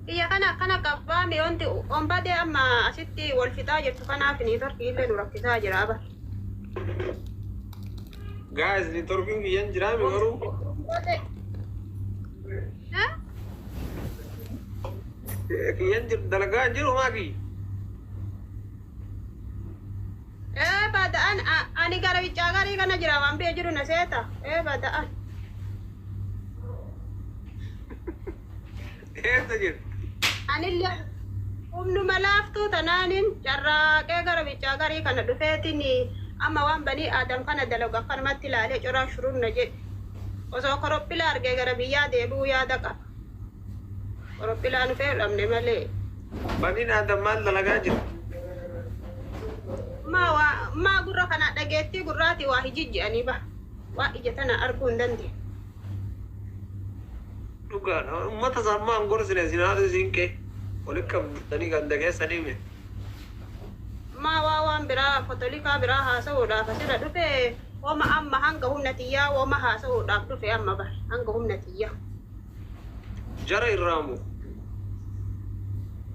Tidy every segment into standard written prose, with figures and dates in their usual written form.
Kiyya kana akkana qabaame wanti ombadee amma asitti wal fixaa jirtu kanaaf networkii illee nu rakkisaa jira bar. Guys, networkiin kiyyan jiraami garuu. Ombadee. Kiyyan jiru dalagaa hin jiru maa kiyya? Ee bada'an ani gara biccaa garii kana jira waan biyya jiru na seeta. Ee bada'an. Eessa jirti? Anillee humnuma laaftuu tanaanin carraaqee gara biccaa garii kana dhufeetiin amma waan banii aadam kana dalagu akkanumatti ilaalee coraa shururna jedhe. Osoo korophila argee gara biyyaa deebi'uu yaada qaba. Korophilaa nufee dhabne malee. Baniin aadam maal dalagaa jira? Maa waa maa gurra kana dhageettii gurraati waa hijijji'anii ba. Waa ija tana arguu hin dandeenye. Dhugaadha. Uummata isaan maan gorsine isin haadha isiin kee walitti qabdanii ganda keessanii mee? Maa waa waan biraa fotolikaa biraa haasa'uudhaaf asirra dhufe woma amma hanga humna tiyyaa woma haasa'uudhaaf dhufe amma bar hanga humna tiyyaa. Jara irraa moo?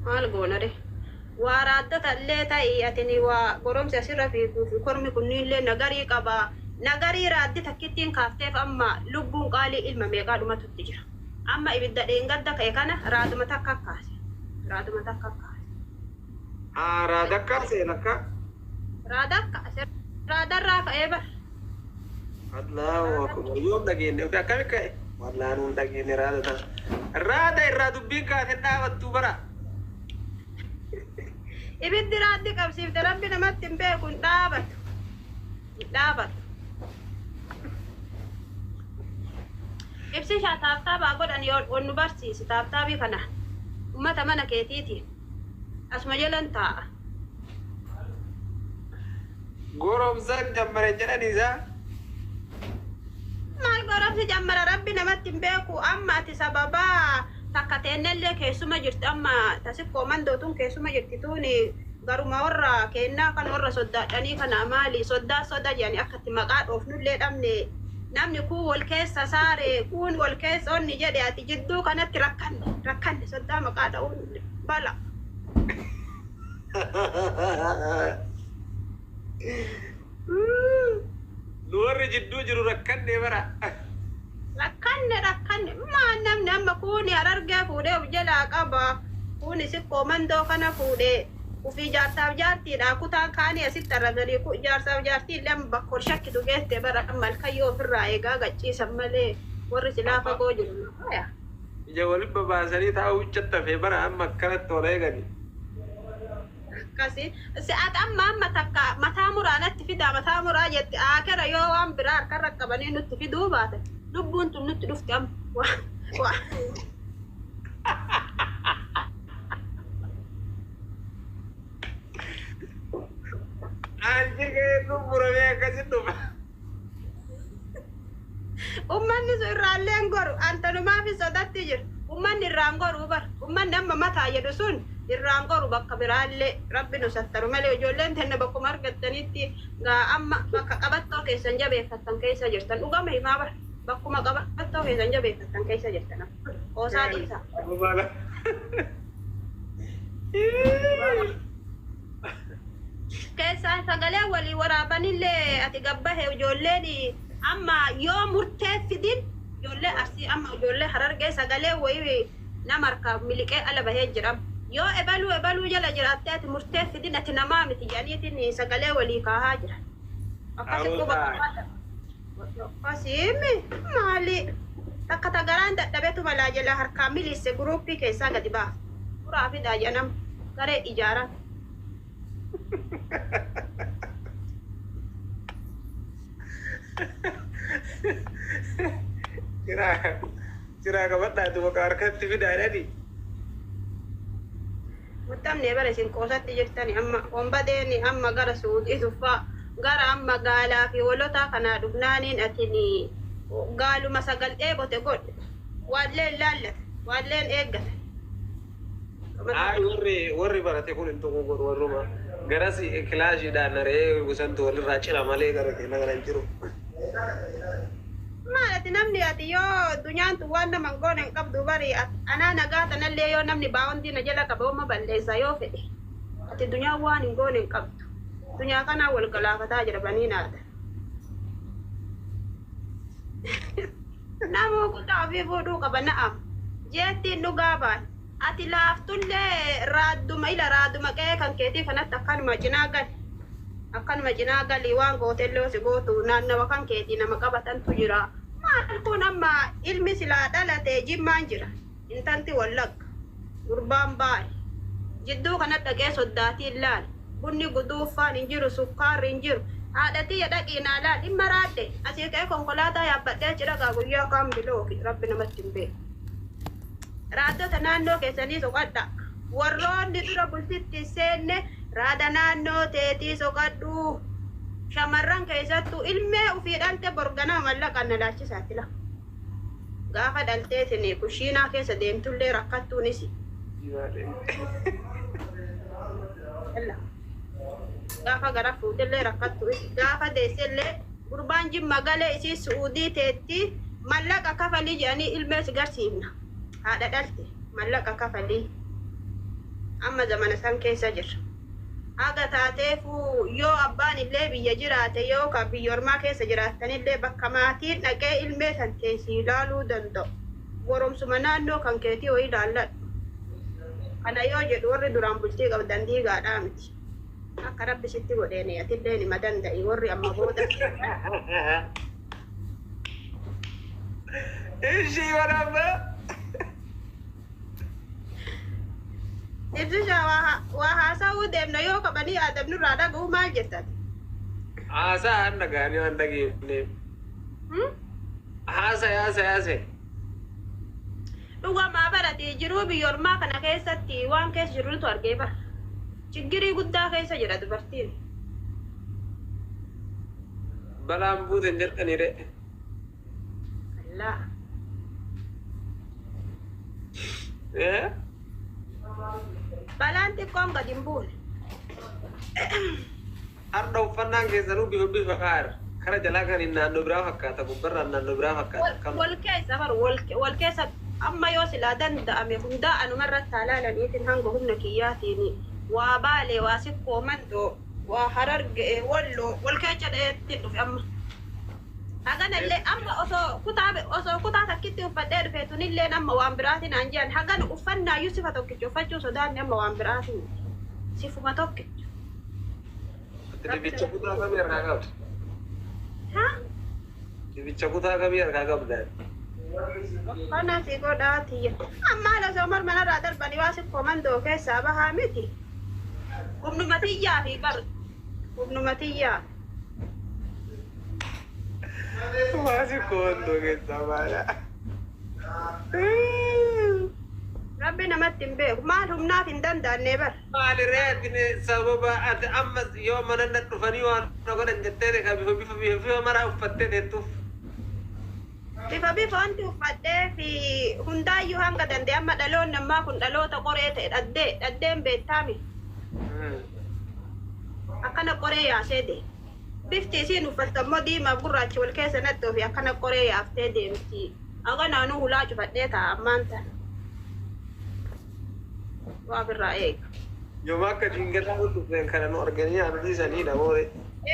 Maal goona re? Waa raaddota illee ta'i atini waa goromsi asirra fiiguu fi kormi kunniillee nagarii qaba. Nagarii raaddi takkittiin kaafteef amma lubbuun qaalii ilma meeqaa dhumatutti jira. Amma ibidda dheengadda ka'e kana raaduma takka kaase. Raaduma takka kaase. Haa raada kaasee lakka. Raada kaase. Raadarraa ka'ee bar. Allahu akbar. Yoom dhageenye? Ofi akkami ka'e? Wallaa nuun dhageenye raada tana. Raada irraa dubbiin kaate dhaabattu bara. Ibiddi raaddi qabsiifte rabbi namatti hin beeku hin dhaabatu. Hin dhaabatu. Ibsishaa taaptaabaa godhan yoo nu barsiisi taaptaabii kana ummata mana keetiiti. Asuma jalan taa'a. Goromsaan jammare jedhan isaa. Maal goromsi jammara rabbi namatti hin beeku amma ati sababaa takka teennellee keessuma jirti amma tasikkoo mandootuun keessuma jirti tuuni garuma warra keennaa kan warra soddaadhanii kana maali soddaa soda jedhanii akka itti maqaa dhoofnullee dhabne namni kuun wal keessa saare kuun wal keessa onni jedhe ati jidduu kanatti rakkanne rakkanne soddaa maqaa dha'uun bala. Nu warri jidduu jiru rakkanne bara. Rakkanne rakkanne maal namni amma kuuni harargee fuudhee of jalaa qaba kuuni sikkoo mandoo kana fuudhee ufii jaarsaaf jaartiidha kutaan kaanii asitti arrabsanii jaarsaaf jaartii illee amma bakka ol shakkitu geette bara amma halkayyoo ofirraa eegaa gacciisan malee warri silaa fagoo jiru nafaya. Ija walitti babaasanii taa'uu chattafee bara amma akkanatti ol eegani. Akkasi si'at amma amma takka mataa muraa natti fidaa mataa muraa jetti aakera yoo waan biraa harkarra qabanii nutti fiduu baate lubbuun tun nutti dhufti amma waa waa. Anji kee muramee akkasitti dhufa. Ummanni sun irraallee hin goru antanumaaf sodatti jira. Ummanni irraan goru bar. Ummanni amma mataa jedhu sun irraan goru bakka biraallee rabbi nu sattaru malee ijoolleen tenna bakkuma argattanitti gaa amma bakka qabattoo keessan jabeeffattan keessa jirtan dhugama himaa bar. Bakkuma qabattoo keessan jabeeffattan keessa jirtan. Qoosaa dhiisaa. Keessaan sagalee walii waraabanillee ati gabbahe ijoolleen amma yoo murtee fidin ijoollee arsii amma ijoollee harargee sagalee wayii nama harkaa miliqee ala bahee jira. Yoo ebaluu ebaluu jala jiraattee ati murtee fidin ati namaa miti jedhaniitiin sagalee walii kaahaa jira. Akkasi quba qabaadha. Akkasiimi maali takka tagaraan dadhabetu malaa jala harkaa milisse guruuppii keessaa gadi ba'a. Furaa fidaa jedhanam garee ijaaran. Jiraa qabadhaa itti bakka harkatti fidaa jedhani. Muxxamne bara isin qoosatti jirtani amma wanbadeen amma gara suuqii tuffaa gara amma gaalaa fi wolotaa kanaa dhufnaaniin atini gaaluma sagal dheebote godhe waalleen laallata waalleen eeggata. Ay warri barate kun hin tuqu godhu warruma garas kilaashiidhaan re'ee gosantu walirraa cira malee gara keenya kana hin jiru. Maal ati namni ati yoo addunyaan tun waan nama hin goone hin qabdu bari anaa nagaa tanallee yoo namni baawondii na jala qabe oma balleessa yoo fedhe. Ati addunyaan waan hin goone hin qabdu. Addunyaa kanaa wal galaafataa jira banii naada. Namuu kutaa ofii fuudhuu qaba na'am. Jeettiin dhugaa baan. Ati laaftullee raadduma ila raaduma qe'ee kan keetii kanatti akkanuma cinaa gali. Akkanuma cinaa gali waan gootellee si gootu naannawa kan keetii nama qabatantu jira. Maal kun amma ilmi silaa dhalate Jimmaan jira. Intalti Wallagga. Gurbaan Baale. Jidduu kana dhaqee soddaatiin laal. Bunni guduuffaan hin jiru, sukkaarri hin jiru. Haadha tiyya dhaqii naa laal. Dhimma raadde. Asii ka'ee konkolaataa yaabbadhee achi dhaqaa guyyaa kaan bilooki. Rabbi namatti hin beeku. Raaddota naannoo keessanii soqadha. Warroonni dura bultitti hin seenne raada naannoo teetii soqadhu. Shamarran keessattuu ilmee ufii dhalte borganaa mallaqaan na laalchisaatti la. Gaafa dhalteetiin kushiinaa keessa deemtullee rakkattuunis. Gaafa gara fuutellee rakkattu isi. Gaafa deessellee gurbaan Jimma galee isii Su'uudii teetti mallaqa kafalii jedhanii ilmee si garsiifna. Haadha dhalte mallaqa kafalii. Amma zamana san keessa jirra. Haga taateefuu yoo abbaan illee biyya jiraate yoo ka biyya ormaa keessa jiraattanillee bakka maatiin dhaqee ilmee san teessii ilaaluu danda'u. Goromsuma naannoo kan keetii wayii ilaalladhu. Kana yoo jedhu warri duraan bultii qabdan diigaadhaa miti. Akka Rabbi sitti godheeni atillee nima danda'i warri amma booda. Ishii waraabba. Ibsisha waa haasa'uu deemna yoo qabanii aadamnurraa dhaga'uu maal jettan? Haasaa an dhaga'anii waan dhageeffneef. Haasa'e haasa'e haasa'e. Dhugamaa barate jiruu biyya ormaa kana keessatti waan keessa jirutu argee bara. Chiggirii guddaa keessa jira dubartiin. Balaan buuten jedhanii re. Allah. Eh? Balaan xiqqoon gadi hin buune. Har'a uffannaan keessanuu bifa bifa kaa'eera. Kara jalaa kan hin naannoo biraa fakkaata, gubbarraan naannoo biraa fakkaata. Wal keessa bar wal keessa amma yoo silaa danda'ame hundaa anumarratti halaalaniitiin hanga humna kiyyaatiin waa Baalee, waa Sikkoo Mandoo, waa Harargee, Walloo wal keessa dheetti dhufe amma. Haganallee amma osoo kutaa takkitti uffadhee dhufe tunillee amma waan biraatiin aan jedhan hagan uffannaayyuu sifa tokkicha uffachuu sodaanne amma waan biraatiin sifuma tokkicha. Dibicha kutaa kamii harkaa qabda? Ha? Dibicha kutaa kamii harkaa qabda? Kana si godhaa tiyya. Amma haala osoo mormanarraa darbanii waa Sikkoo Mandoo keessaa bahaa miti. Humnuma tiyyaa fi bar. Humnuma tiyyaa. Waa Sikkoo Mandoo keessaa bahaa. Rabbi namatti hin beeku. Maal humnaaf hin danda'anne bar. Maali ree ati sababa ati amma yoo mana na dhufanii waan na godhan jettee ka bifa bifa bifa bifa maraa uffattee teettuuf. Bifa bifa wanti uffadhee fi hundaayyuu hanga danda'e amma dhaloonni ammaa kun dhaloota qoree ta'e dhaddee dhaddeen beektaami. Akkana qoree yaasee deema. Bifti isiin uffattu ammoo diimaaf gurraachi wal keessa nattoo fi akkana qoree yaaftee deemti. Aga naanuu hulaa cufadhee taa'a ammaan tana. Waa ofirraa eega. Yooma akka dingataa dhufeen kana nu arganii anu dhiisanii namoota.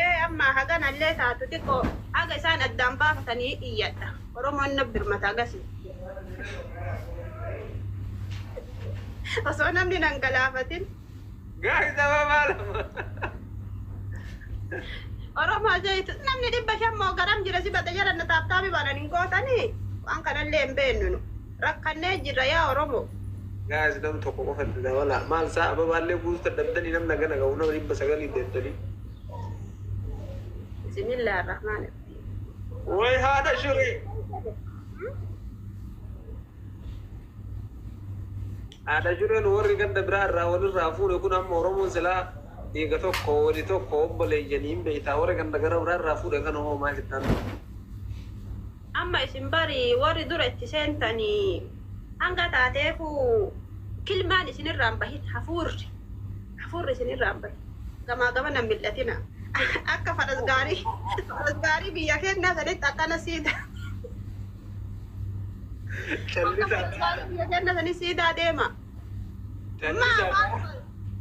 Ee amma haganallee taatu xiqqoo haga isaan addaan baafatanii iyyadha. Oromoon na birmata agasii. Osoo namni nan galaafatin. Gaari sababa lama. Oromoo jeetu namni 500 moo garam jira si bada jala na taaptaabi baanan hin gootanii waan kanallee hin beeknu nu. Rakkannee jirra yaa Oromoo. Gaas nam tokko qofa itti dabala. Maal isaa ababaallee guutuu dadhabdanii namni hagana gahu nama 900 deettanii. Bismillah ar-Rahmaan ar-Rahiim. Way haadha shurii. Haadha shureen warri ganda biraa irraa walirraa fuune kun amma Oromoon silaa dhiiga tokko wali tokko obboleeyyanii hin beektaa warri ganda gara biraa irraa fuudhe kana hoo maal jettaan? Amma isin bari warri dura itti seentanii hanga taateefu kilmaan isinirraa hin bahin hafuurri hafuurri isinirraa hin bahin gamaa gamana hin mil'atina akka faras gaarii faras gaarii biyya keenyaa sanitti akkana siita. Akka Callisaa. biyya kenna sanii siidaa deema. Maa Callisaa.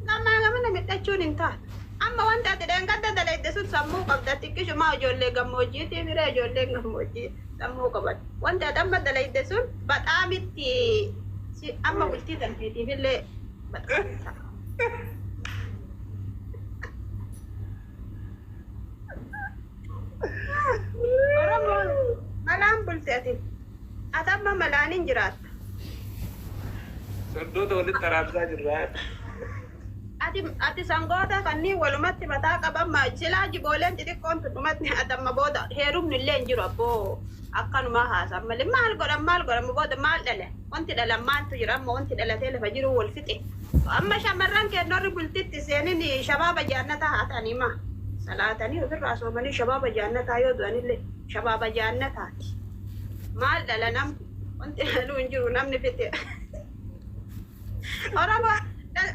gammaa gamana midhachuun hin taatu. Amma wanta ati dheengadda dalayte sun sammuu qabda xiqqishumaa ijoollee gammoojjiitii firee ijoolleen gammoojjii sammuu qaban. Wanti ati amma dalayte sun baxaamitti amma bultii tanteetiif illee baxaam ta'a. Oromoon malaan bulte ati. Ati amma malaaniin jiraatta. Soddoota walitti araarsaa jirra. Ati sangoota kanneen walumatti mataa qaban silaa jibooleen xixiqqoon tun dhumatti ati amma booda heerumni illee hin jiru abboo akkanumaa haasan malee maal godhan maal godhan booda maal dhale wanti dhalan maaltu jira amma wanti dhalatee lafa jiru wal fixe amma shamarran kennoorri bultitti seenin shabaaba jaannataa haa ta'anii maa salaatanii ofirraa soomanii shabaaba jaannataa yoo du'anillee shabaaba jaannataati maal dhala nam wanti dhaluu hin jiru namni fixe. Oromoo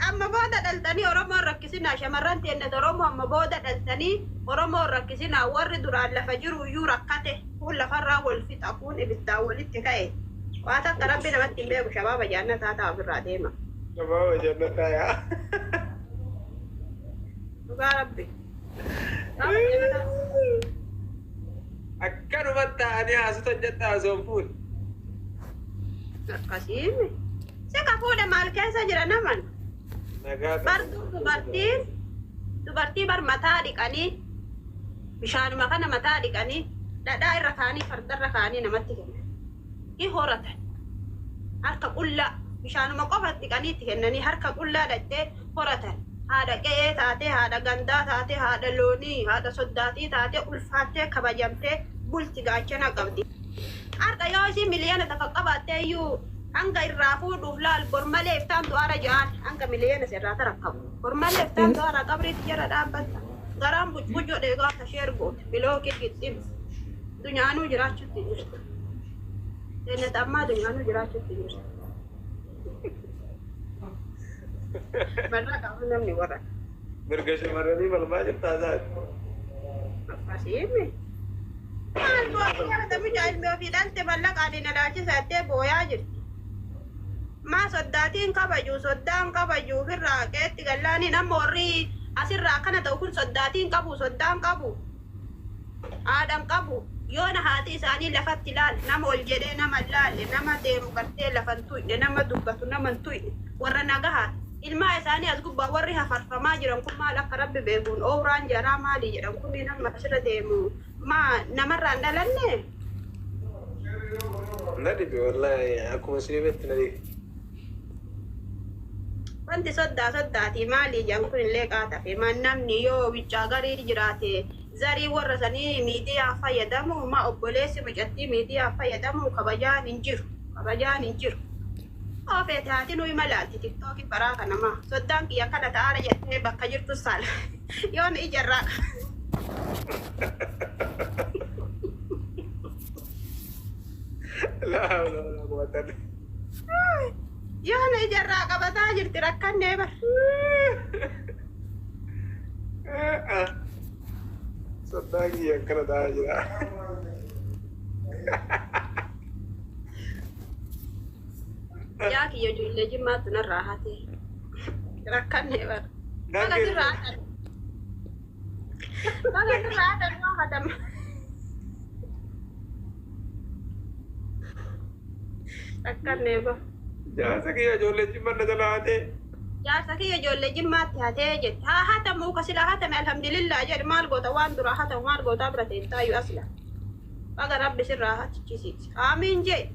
amma booda dhaltanii Oromoon rakkisinaa shamarran teennat Oromoo amma booda dhaltanii Oromoon rakkisinaa warri duraan lafa jiru iyyuu rakkate kun lafarraa wal fixa kun ibiddaan walitti ka'e waa takka rabbi namatti hin beeku shabaaba jaannataa ta'a ofirraa deema. Shabaaba jannataa yaa. Dhugaa rabbi. Shabaaba jannataa. Akkanumatti ta'anii haasota jedha haasoo fuudhe. Akkasiin. Si ka fuudhe maal keessa jira naman? Nagaa Bar dubartiin dubartii bar mataa dhiqanii bishaanuma kana mataa dhiqanii dhadhaa irra kaanii fardarra kaanii namatti kennan. Ni horatan. Harka qullaa bishaanuma qofa dhiqanii itti kennanii harka qullaa dhaqxee horatan. Haadha qe'ee taatee, haadha gandaa taatee, haadha loonii, haadha soddaatii taatee ulfaattee kabajamtee bulti gaachana qabdi. Har'a yoo ishii miliyoona takka qabaattee iyyuu hanga irraa fuudhuuf laal bor malee iftaan du'aara ja'aan hanga miliyoona sirraa tarakkabu. Bor malee iftaan du'aara qabriitti jara dhaabbatta. Garaan bucbucoo dheegaa akka sheer goote bilookii gixxim. Dunyaanuu jiraachuutti hin jirtu. Seenat ammaa dunyaanuu jiraachuutti hin jirtu. Barraa qabu namni warra. Mirga shamarranii falmaa jirtaa isaati. Akkasiin. Maal boo'aa mucaa ilmi ofii dhalte mallaqaan hin ilaalchisa jettee booyaa jirti. Maa soddaatiin kabaju soddaan kabaju ofirraa qeetti gallaanii nama warri asirraa akkana ta'u kun soddaatiin qabu soddaan qabu haadhan qabu yoona haati isaanii lafatti ilaal nama ol jedhee nama laalle nama deemu gartee lafan tuyne nama dubbatu nama hin tuyne warra nagahaa ilmaa isaanii as gubbaa warri hafarfamaa jiran kun maal akka rabbi beekuun ooraan jaraa maali jedhan kun nama asirra deemu maa namarraan dhalanne. Na dhibe wallaahi akkuma isin na dhibe. Wanti soddaa soddaatii maali jedhan kun illee qaatafe maan namni yoo biccaa garii jiraate zarii warra sanii miidiyaa fayyadamu ma obboleessi mucattii miidiyaa fayyadamu kabajaan hin jiru kabajaan hin jiru. Oofeete haati nuyi malaalti tiktookii baraa kana maa soddaan kiyya kana ta'aara jettee bakka jirtu saala yoon ijarraa Laa hawla walaa quwwata illa yoon ijarraa qabataa jirti rakkannee bar. billah. Soddaan kiyya akkana ta'aa jira. Yaa kiyya ijoollee jimmaatti narraa hatee rakkannee bar. Baga sirraa hatan. Baga sirraa hatan yoo hatama. Rakkannee bar. Jaarsa kiyya ijoollee jimma na jala hatee. Jaarsa kiyya ijoollee jimmaatti hatee jette. Haa hatamuu ka silaa hatame alhamdulillah jedhi maal goota waan duraa hatamu maal gootaa bira teettaayu asla. Baga rabbi sirraa hatichisiisi. Aamiin jee.